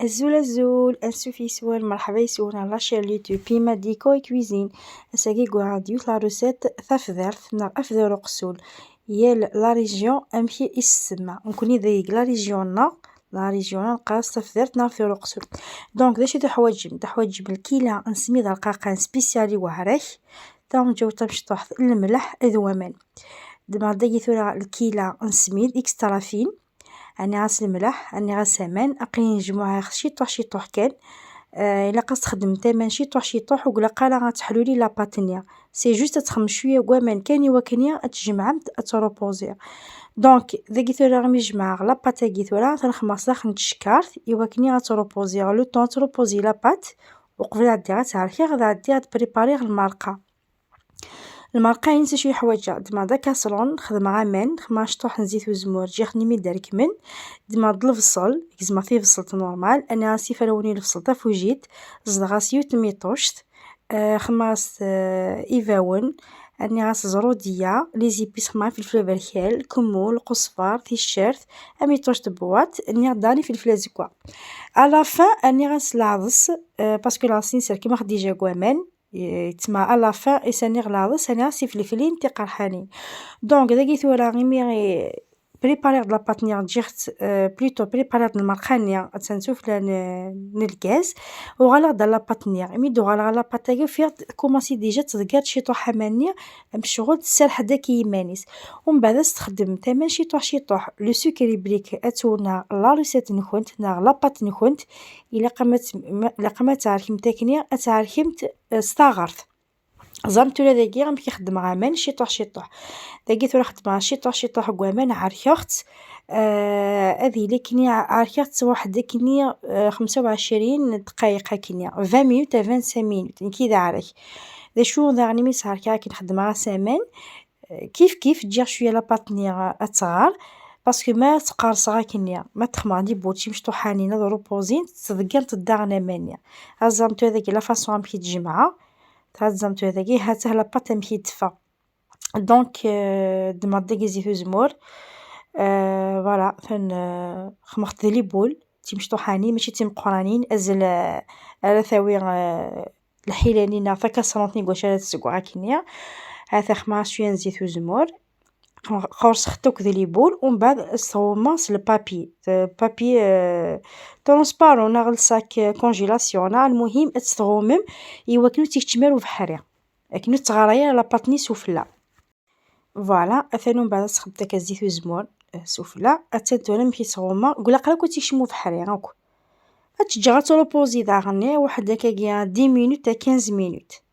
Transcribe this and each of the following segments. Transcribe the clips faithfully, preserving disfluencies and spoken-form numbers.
Azul azul, ansuf yes-wen, merḥba yes-wen ɣer la chaîne YouTube Pima Déco et Cuisine. Ass-agi wwiɣ-d yiwet la recette tafḍirt neɣ afḍir uqessul. Yal la région amek i s-tsemma. Nekkni deg la région-nneɣ, la région-nneɣ neqqar-as tafḍirt neɣ afḍir uqessul. Donc, d acu i teḥwaǧem? Teḥwaǧem lkila n ssmid rqaqan spécial i wehrak, taɣenǧawt tamecṭuḥt n lemleḥ d waman. Dmeɣ dagi tura lkila n ssmid extra fin, rniɣ-as lemleḥ, rniɣ-as aman, aql-i njemmeɛ ciṭuḥ ciṭuḥ kan. Ah, ilaq ad txedmemt aman ciṭuḥ ciṭuḥ, ur ilaq ara ad teḥluli la pâte-nni. C'est juste ad txedmemt cwiya n waman kan i wakken ad tjemɛemt, ad tṛupuziɣ. Donc, dagi tura imi jemɛeɣ la pâte-agi tura, ad ten-xemmeɣ s daxel n tcekkart i wakken ad tṛupuziɣ. Le temps ad tṛupuzi la pâte, uqbel ad ɛeddiɣ ad tt-ɛerkeɣ, ad ɛeddiɣ ad prépariɣ lmerqa. Lmerqa-ines acu yeḥwaǧ? Ddmeɣ-d akaṣrun, xedmeɣ aman, xedmeɣ ciṭuḥ n zzit uzemmur, ǧǧiɣ-ten imi d-rekmen. Ddmeɣ-d lebṣel, gezmeɣ tibṣelt normal, rniɣ-as iferrawen i lebṣel tafujit, zedɣeɣ-as yiwet n tmiṭuct, eh, xedmeɣ-as, eh, ibawen, rniɣ-as ẓrudiya, les épices, xedmeɣ ifelfel aberkan, lkemmul, lqusfar, ticcert, amiṭuct n tebwaṭ, rniɣ daɣen ifelfel azeggaɣ. À la fin, rniɣ-as leɛḍes, eh, parce que leɛḍes-ines rekmeɣ-t déjà deg waman, yettma à la fin, is rniɣ leɛḍes, rniɣ-as tifelflin tiqerḥanin. Donc, dagi tura, imi prépariɣ-d la pâte-nni, ǧǧiɣ-tt, euh, plutôt prépariɣ-d lmerqa-nni, attan sufella n, n lgaz, uɣaleɣ-d ɣer la pâte-nni. Imi d-uɣaleɣ ɣer la pâte-agi, ufiɣ-d commencé déjà tettḍeggireḍ ciṭuḥ aman-nni, am ccɣel tserreḥ-d akk i yiman-is. Umbeɛd ad s-txedmemt aman ciṭuḥ ciṭuḥ, le sucre ibrik ad twenneɛ la recette-nkent neɣ la pâte-nkent, ilaq-am ad t-, ma, ilaq-am ad tɛerkemt akkenni, ad tɛerkemt, eh, s taɣert. Ẓemt tura dagi amek i xeddmeɣ aman ciṭuḥ ciṭuḥ. Dagi tura xeddmeɣ ciṭuḥ ciṭuḥ deg waman, ɛerkeɣ-tt, eh, ad yili akkenni, ɛerkeɣ-tt waḥed akkenni, eh, xemsa u ɛecrin dqayeq akkenni, vingt minutes à vingt-cinq minutes, nekk i d aɛrek. D acu daɣen imi s-ɛerkeɣ akken xeddmeɣ-as aman, eh, kif kif ǧǧiɣ cwiya la pâte-nni ad tɣer, parce que ma tt-qerṣeɣ akkenni, ma tt-xemmeɣ di butci mecṭuḥanin ad rupuzint, ttḍeggirent daɣen aman-nni. Ad ẓremt tura dagi la façon amek i d-jemɛeɣ, ad ẓremt tura dagi, ha-tt-ah la pâte amek i d-teffeɣ. Donc, euh, ddmeɣ-d dagi zzit uzemmur, euh, voilà, ten, euh, xemmeɣ-t di les boules, d timecṭuḥanin, mačči d timeqqranin, azal, euh, ara tawi, euh, lḥila-nni neɣ takaṣrant-nni deg wacu ara tessegreḍ akkenni. Ha-t-a xemmeɣ-as cwiya n zzit uzemmur. Xerṣeɣ-t akk di les boules, umbeɛd ad s-tɣummeɣ s le papier. Le papier, euh, transparent, neɣ le sac, euh, congélation, neɣ lmuhim ad s-tɣummem i wakken ur tt-ikeččem ara ubeḥri. Akken ur tettɣar ara la pâte-nni sufella. Voilà, atan umbeɛd ad txedmeḍ akka zzit uzemmur, eh, sufella. Atan tura amek i tt-ɣummeɣ, deg ulaqal akk ad tt-ikcem ubeḥri akk. Ad tt-ǧǧeɣ ad tṛupuzi daɣen, eh, waḥed akkagi dix minutes à quinze minutes.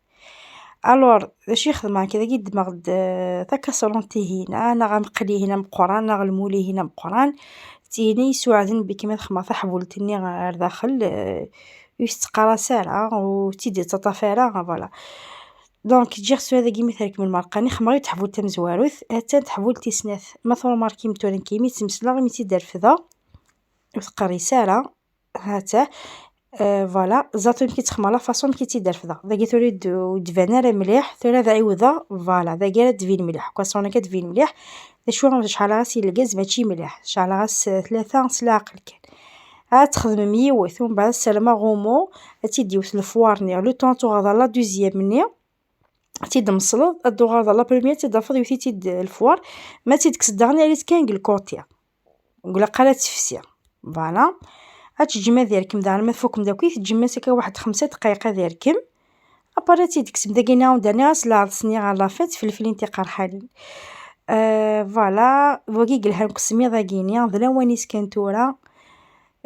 Alors, d acu i xedmeɣ? Akka dagi ddmeɣ-d, eh, takaṣrant-ihin, ah, neɣ amqel-ihin ameqqran, neɣ lmul-ihin ameqqran. D tihin i yesweɛden bik ma ad xemmeɣ taḥbult-nni ar daxel, eh, ur tettqaras ara, ur tt-id-tettaṭṭaf ara, voilà. Donc, ǧǧiɣ tura dagi mi terkem lmerqa-nni, xemmeɣ i teḥbult tamezwarut, ha-tt-an teḥbult tis snat. Ma trumarkim tura nekk imi tt-mesleɣ, imi tt-id-refdeɣ, ur teqqerris ara, ha-tt-a. Euh, voilà, ẓertu amek i tt-xemmeɣ, la façon amek i tt-id-refdeɣ. Dagi tura ur d-, ur d-tban ara mliḥ, tura ad ɛiwdeɣ, voilà, dagi ara d-tbin mliḥ, akk aṣun akka ad d-tbin mliḥ. D acu, cɛaleɣ-as i lgaz mačči mliḥ, cɛaleɣ-as, euh, tlata s leɛqel kan. Ad txedmem yiwet, umbeɛd ad tserrem aɣummu, ad tt-id-yewwet lefwar-nni, le temps ad tuɣaleḍ ɣer la deuxième-nni, ad tt-id-tmeṣleḍ, ad d-tuɣaleḍ ɣer la première, ad tt-id-tafeḍ yewwet-itt-id lefwar, ma ad tt-id-tekkseḍ daɣen err-itt kan deg le côté. Deg ulaqal ad tefsi. Voilà. Ad teǧǧem ad yerkem daɣen, ma tfukem d akk, teǧǧem-as akka waḥed xemsa dqayeq ad yerkem. Après ad tt-id-tekksem dagi, nɛawed rniɣ-as leɛḍes-nni ɣer la fin, d tfelflin tiqerḥanin. Euh, voilà, wagi yelhan deg usemmiḍ-agi-ni, d lawan-is kan tura.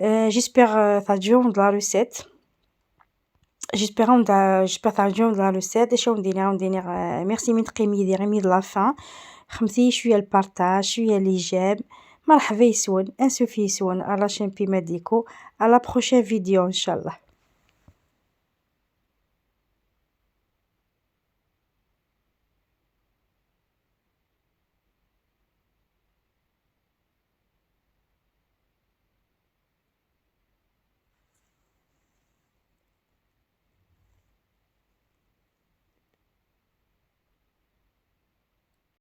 Euh, j'espère, euh, teɛǧeb-awen la recette. J'espère, j'espère teɛǧeb-awen la recette. D acu ad wen-d-iniɣ, ad wen-d-iniɣ, euh, merci mi teqqimem yid-i imi d la fin. Xedmet-iyi cwiya le partage, cwiya les j'aime. Merḥba yes-wen, ansuf yes-wen, à la chaîne Pima Déco. À la prochaine vidéo, inchallah.